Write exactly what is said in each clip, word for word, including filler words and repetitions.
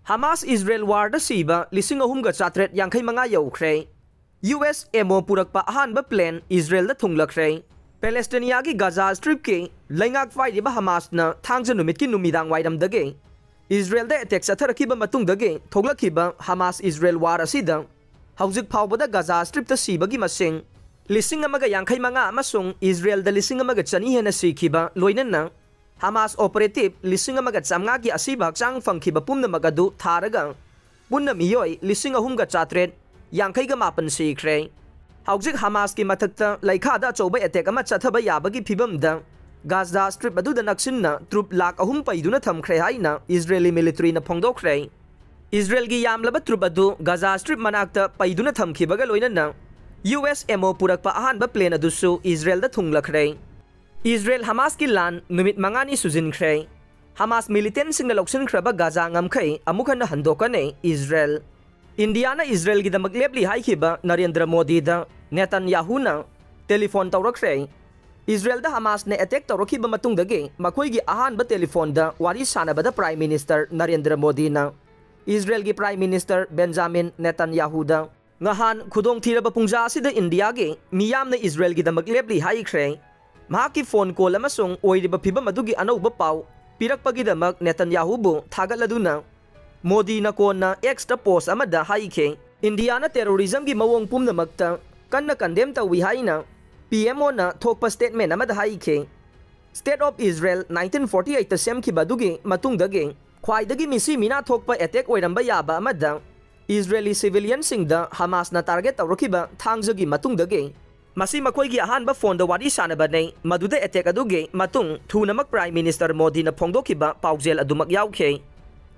ꯍꯃꯥꯁ Israel ꯋꯥꯔꯗ ꯁꯤꯕ ꯂꯤꯁꯤꯡ ꯑꯍꯨꯝꯒ ꯆꯥꯇ꯭ꯔꯦꯠ ꯌꯥꯡꯈꯩ ꯃꯉꯥ ꯌꯧꯈ꯭ꯔꯦ꯫ ꯌꯨ ꯑꯦꯁ ꯑꯦꯝ ꯑꯣ ꯄꯨꯔꯛꯄ ꯑꯍꯥꯟꯕ ꯄ꯭ꯂꯦꯟ ꯏꯖꯔꯦꯜꯗ ꯊꯨꯡꯂꯈ꯭ꯔꯦ꯫ ꯄꯦꯂꯦꯁꯇꯤꯅꯤꯌꯥꯒꯤ ꯒꯥꯖꯥ ꯁ꯭ꯇ꯭ꯔꯤꯞꯀꯤ ꯂꯩꯉꯥꯛ ꯄꯥꯏꯔꯤꯕ ꯍꯃꯥꯁꯅ ꯊꯥꯡꯖ ꯅꯨꯃꯤꯠꯀꯤ ꯅꯨꯃꯤꯗꯥꯡ ꯋꯥꯏꯔꯝꯗꯒꯤ ꯏꯖꯔꯦꯜꯗ ꯑꯦꯇꯦꯛ ꯆꯠꯊꯔꯛꯈꯤꯕ ꯃꯇꯨꯡꯗꯒꯤ ꯊꯣꯛꯂꯛꯈꯤꯕ ꯍꯃꯥꯁ ꯏꯖꯔꯦꯜ ꯋꯥꯔ ꯑꯁꯤꯗ ꯍꯧꯖꯤꯛ ꯐꯥꯎꯕꯗ ꯒꯥꯖꯥ ꯁ꯭ꯇ꯭ꯔꯤꯞꯇ ꯁꯤꯕꯒꯤ ꯃꯁꯤꯡ ꯂꯤꯁꯤꯡ ꯑꯃꯒ ꯌꯥꯡꯈꯩ ꯃꯉꯥ ꯑꯃꯁꯨꯡ ꯏꯖꯔꯦꯜꯗ ꯂꯤꯁꯤꯡ ꯑꯃꯒ ꯆꯅꯤ ꯍꯦꯟꯅ ꯁꯤꯈꯤꯕ, ꯂꯣꯏꯅꯅ ꯍꯃꯥꯁ ꯑꯣꯄꯔꯦꯇꯤꯚ ꯂꯤꯁꯤꯡ ꯑꯃꯒ ꯆꯥꯝꯃꯉꯥꯒꯤ ꯑꯁꯤꯕ ꯍꯛꯆꯥꯡ ꯐꯪꯈꯤꯕ ꯄꯨꯝꯅꯃꯛ ꯑꯗꯨ ꯊꯥꯔꯒ ꯄꯨꯟꯅ ꯃꯤꯑꯣꯏ ꯂꯤꯁꯤꯡ ꯑꯍꯨꯝꯒ ꯆꯥꯇ꯭ꯔꯦꯠ ꯌꯥꯡꯈꯩꯒ ꯃꯥꯄꯟ ꯁꯤꯈ꯭ꯔꯦ꯫ ꯍꯧꯖꯤꯛ ꯍꯃꯥꯁꯀꯤ ꯃꯊꯛꯇ ꯂꯩꯈꯥꯗ ꯑꯆꯧꯕ ꯑꯦꯇꯦꯛ ꯑꯃ ꯆꯠꯊꯕ ꯌꯥꯕꯒꯤ ꯐꯤꯕꯝꯗ ꯒꯥꯖꯥ ꯁ꯭ꯇ꯭ꯔꯤꯞ ꯑꯗꯨꯗ ꯅꯛꯁꯤꯟꯅ ꯇ꯭ꯔꯨꯞ ꯂꯥꯈ ꯑꯍꯨꯝ ꯄꯩꯗꯨꯅ ꯊꯝꯈ꯭ꯔꯦ ꯍꯥꯏꯅ ꯏꯖꯔꯦꯂꯤ ꯃꯤꯂꯤꯇꯔꯤꯅ ꯐꯣꯡꯗꯣꯛꯈ꯭ꯔꯦ꯫ ꯏꯖꯔꯦꯜꯒꯤ ꯌꯥꯝꯂꯕ ꯇ꯭ꯔꯨꯞ ꯑꯗꯨ ꯒꯥꯖꯥ ꯁ꯭ꯇ꯭ꯔꯤꯞ ꯃꯅꯥꯛꯇ ꯄꯩꯗꯨꯅ ꯊꯝꯈꯤꯕꯒ ꯂꯣꯏꯅꯅ ꯌꯨ ꯑꯦꯁ ꯑꯦꯝ ꯑꯣ ꯄꯨꯔꯛꯄ ꯑꯍꯥꯟꯕ ꯄ꯭ꯂꯦꯟ ꯑꯗꯨꯁꯨ ꯏꯖꯔꯦꯜꯗ ꯊꯨꯡꯂꯈ꯭ꯔꯦ꯫ ꯏꯖꯔꯦꯜ ꯍꯃꯥꯁꯀꯤ ꯂꯥꯟ ꯅꯨꯃꯤꯠ ꯃꯉꯥꯅꯤ ꯁꯨꯖꯤꯟꯈ꯭ꯔꯦ꯫ ꯍꯃꯥꯁ ꯃꯤꯂꯤꯇꯦꯟꯁꯤꯡꯅ ꯂꯧꯁꯤꯟꯈ꯭ꯔꯕ ꯒꯥꯖꯥ ꯉꯝꯈꯩ ꯑꯃꯨꯛ ꯍꯟꯅ ꯍꯟꯗꯣꯛꯀꯅꯤ ꯏꯖꯔꯦꯜ꯫ ꯏꯟꯗꯤꯌꯥꯅ ꯏꯖꯔꯦꯜꯒꯤꯗꯃꯛ ꯂꯦꯞꯂꯤ ꯍꯥꯏꯈꯤꯕ ꯅꯔꯦꯟꯗ꯭ꯔ ꯃꯣꯗꯤꯗ ꯅꯦꯇꯟꯌꯥꯍꯨꯅ ꯇꯦꯂꯤꯐꯣꯟ ꯇꯧꯔꯛꯈ꯭ꯔꯦ꯫ ꯏꯖꯔꯦꯜꯗ ꯍꯃꯥꯁꯅ ꯑꯦꯇꯦꯛ ꯇꯧꯔꯛꯈꯤꯕ ꯃꯇꯨꯡꯗꯒꯤ ꯃꯈꯣꯏꯒꯤ ꯑꯍꯥꯟꯕ ꯇꯦꯂꯤꯐꯣꯟꯗ ꯋꯥꯔꯤ ꯁꯥꯟꯅꯕꯗ ꯄ꯭ꯔꯥꯏꯝ ꯃꯤꯅꯤꯁꯇꯔ ꯅꯔꯦꯟꯗ꯭ꯔ ꯃꯣꯗꯤꯅ ꯏꯖꯔꯦꯜꯒꯤ ꯄ꯭ꯔꯥꯏꯝ ꯃꯤꯅꯤꯁꯇꯔ ꯕꯦꯟꯖꯥꯃꯤꯟ ꯅꯦꯇꯟꯌꯥꯍꯨꯗ ꯉꯍꯥꯟ ꯈꯨꯗꯣꯡꯊꯤꯔꯕ ꯄꯨꯡꯖꯥ ꯑꯁꯤꯗ ꯏꯟꯗꯤꯌꯥꯒꯤ ꯃꯤꯌꯥꯝꯅ ꯏꯖꯔꯦꯜꯒꯤꯗꯃꯛ ꯂꯦꯞꯂꯤ ꯍꯥꯏꯈ꯭ꯔꯦ꯫ ꯃꯍꯥꯛꯀꯤ ꯐꯣꯟ ꯀꯣꯜ ꯑꯃꯁꯨꯡ ꯑꯣꯏꯔꯤꯕ ꯐꯤꯕꯝ ꯑꯗꯨꯒꯤ ꯑꯅꯧꯕ ꯄꯥꯎ ꯄꯤꯔꯛꯄꯒꯤꯗꯃꯛ ꯅꯦꯇꯟꯌꯥꯍꯨꯕꯨ ꯊꯥꯒꯠꯂꯗꯨꯅ ꯃꯣꯗꯤꯅ ꯀꯣꯟꯅ ꯑꯦꯛꯁꯇ ꯄꯣꯁ ꯑꯃꯗ ꯍꯥꯏꯈꯤ, ꯏꯟꯗꯤꯌꯥꯅ ꯇꯦꯔꯣꯔꯤꯖꯝꯒꯤ ꯃꯑꯣꯡ ꯄꯨꯝꯅꯃꯛꯇ ꯀꯟꯅ ꯀꯟꯗꯦꯝ ꯇꯧꯏ ꯍꯥꯏꯅ ꯄꯤ ꯑꯦꯝ ꯑꯣꯅ ꯊꯣꯛꯄ ꯁ꯭ꯇꯦꯠꯃꯦꯟ ꯑꯃꯗ ꯍꯥꯏꯈꯤ꯫ State of Israel nineteen forty ꯑꯩꯠꯇ ꯁꯦꯝꯈꯤꯕ ꯑꯗꯨꯒꯤ ꯃꯇꯨꯡꯗꯒꯤ ꯈ꯭ꯋꯥꯏꯗꯒꯤ ꯃꯤꯁꯤ ꯃꯤꯅꯥ ꯊꯣꯛꯄ ꯑꯦꯇꯦꯛ ꯑꯣꯏꯔꯝꯕ ꯌꯥꯕ ꯑꯃꯗ ꯏꯖꯔꯦꯂꯤ ꯁꯤꯚꯤꯂꯤꯌꯟꯁꯤꯡꯗ ꯍꯃꯥꯁꯅ ꯇꯥꯔꯒꯦꯠ ꯇꯧꯔꯛꯈꯤꯕ ꯊꯥꯡꯖꯒꯤ ꯃꯇꯨꯡꯗꯒꯤ ꯃꯁꯤ ꯃꯈꯣꯏꯒꯤ ꯑꯍꯥꯟꯕ ꯐꯣꯟꯗ ꯋꯥꯔꯤ ꯁꯥꯅꯕꯅꯤ꯫ ꯃꯗꯨꯗ ꯑꯦꯇꯦꯛ ꯑꯗꯨꯒꯤ ꯃꯇꯨꯡ ꯊꯨꯅꯃꯛ ꯄ꯭ꯔꯥꯏꯝ ꯃꯤꯅꯤꯁꯇꯔ ꯃꯣꯗꯤꯅ ꯐꯣꯡꯗꯣꯛꯈꯤꯕ ꯄꯥꯎꯖꯦꯜ ꯑꯗꯨꯃꯛ ꯌꯥꯎꯈꯤ꯫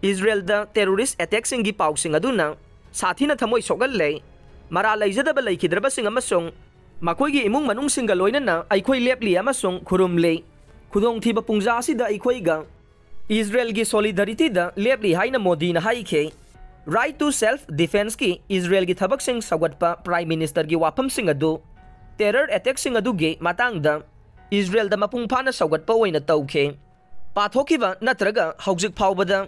ꯏꯖꯔꯦꯜꯗ ꯇꯦꯔꯣꯔꯤꯁ ꯑꯦꯇꯦꯛꯁꯤꯡꯒꯤ ꯄꯥꯎꯁꯤꯡ ꯑꯗꯨꯅ ꯁꯥꯊꯤꯅ ꯊꯃꯣꯏ ꯁꯣꯛꯍꯜꯂꯦ꯫ ꯃꯔꯥꯜ ꯂꯩꯖꯗꯕ ꯂꯩꯈꯤꯗ꯭ꯔꯕꯁꯤꯡ ꯑꯃꯁꯨꯡ ꯃꯈꯣꯏꯒꯤ ꯏꯃꯨꯡ ꯃꯅꯨꯡꯁꯤꯡꯒ ꯂꯣꯏꯅꯅ ꯑꯩꯈꯣꯏ ꯂꯦꯞꯂꯤ ꯑꯃꯁꯨꯡ ꯈꯨꯔꯨꯝꯂꯤ꯫ ꯈꯨꯗꯣꯡꯊꯤꯕ ꯄꯨꯡꯖꯥ ꯑꯁꯤꯗ ꯑꯩꯈꯣꯏꯒ ꯏꯖꯔꯦꯜꯒꯤ ꯁꯣꯂꯤꯗꯥꯔꯤꯇꯤꯗ ꯂꯦꯞꯂꯤ ꯍꯥꯏꯅ ꯃꯣꯗꯤꯅ ꯍꯥꯏꯈꯤ꯫ ꯔꯥꯏꯠ ꯇꯨ ꯁꯦꯜꯐ ꯗꯤꯐꯦꯟꯁꯀꯤ ꯏꯖꯔꯦꯜꯒꯤ ꯊꯕꯛꯁꯤꯡ ꯁꯧꯒꯠꯄ ꯄ꯭ꯔꯥꯏꯝ ꯃꯤꯅꯤꯁꯇꯔꯒꯤ ꯋꯥꯐꯝꯁꯤꯡ ꯑꯗꯨ ꯇꯦꯔꯔ ꯑꯦꯇꯦꯛꯁꯤꯡ ꯑꯗꯨꯒꯤ ꯃꯇꯥꯡꯗ ꯏꯖꯔꯦꯜꯗ ꯃꯄꯨꯡ ꯐꯥꯅ ꯁꯧꯒꯠꯄ ꯑꯣꯏꯅ ꯇꯧꯈꯤ꯫ ꯄꯥꯊꯣꯛꯈꯤꯕ ꯅꯠꯇ꯭ꯔꯒ ꯍꯧꯖꯤꯛ ꯐꯥꯎꯕꯗ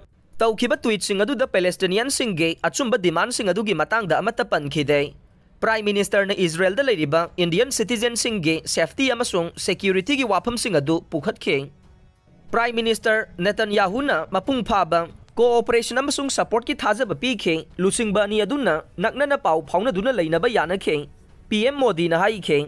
ꯇꯧꯈꯤꯕ ꯇ꯭ꯋꯤꯠꯁꯤꯡ ꯑꯗꯨꯗ ꯄꯦꯂꯦꯁꯇꯤꯅꯤꯌꯟꯁꯤꯡꯒꯤ ꯑꯆꯨꯝꯕ ꯗꯤꯃꯥꯟꯁꯤꯡ ꯑꯗꯨꯒꯤ ꯃꯇꯥꯡꯗ ꯑꯃꯠꯇ ꯄꯟꯈꯤꯗꯦ꯫ ꯄ꯭ꯔꯥꯏꯝ ꯃꯤꯅꯤꯁꯇꯔꯅ ꯏꯖꯔꯦꯜꯗ ꯂꯩꯔꯤꯕ ꯏꯟꯗꯤꯌꯟ ꯁꯤꯇꯤꯖꯦꯟꯁꯤꯡꯒꯤ ꯁꯦꯐꯇꯤ ꯑꯃꯁꯨꯡ ꯁꯦꯀ꯭ꯌꯨꯔꯤꯇꯤꯒꯤ ꯋꯥꯐꯝꯁꯤꯡ ꯑꯗꯨ ꯄꯨꯈꯠꯈꯤ꯫ ꯄ꯭ꯔꯥꯏꯝ ꯃꯤꯅꯤꯁꯇꯔ ꯅꯦꯇꯟꯌꯥꯍꯨꯅ ꯃꯄꯨꯡ ꯐꯥꯕ ꯀꯣꯑꯣꯄꯔꯦꯁꯟ ꯑꯃꯁꯨꯡ ꯁꯄꯣꯔꯠꯀꯤ ꯊꯥꯖꯕ ꯄꯤꯈꯤ꯫ ꯂꯨꯆꯤꯡꯕ ꯑꯅꯤ ꯑꯗꯨꯅ ꯅꯛꯅꯅ ꯄꯥꯎ ꯐꯥꯎꯅꯗꯨꯅ ꯂꯩꯅꯕ ꯌꯥꯅꯈꯤ꯫ ꯄꯤ ꯑꯦꯝ ꯃꯣꯗꯤꯅ ꯍꯥꯏꯈꯤ,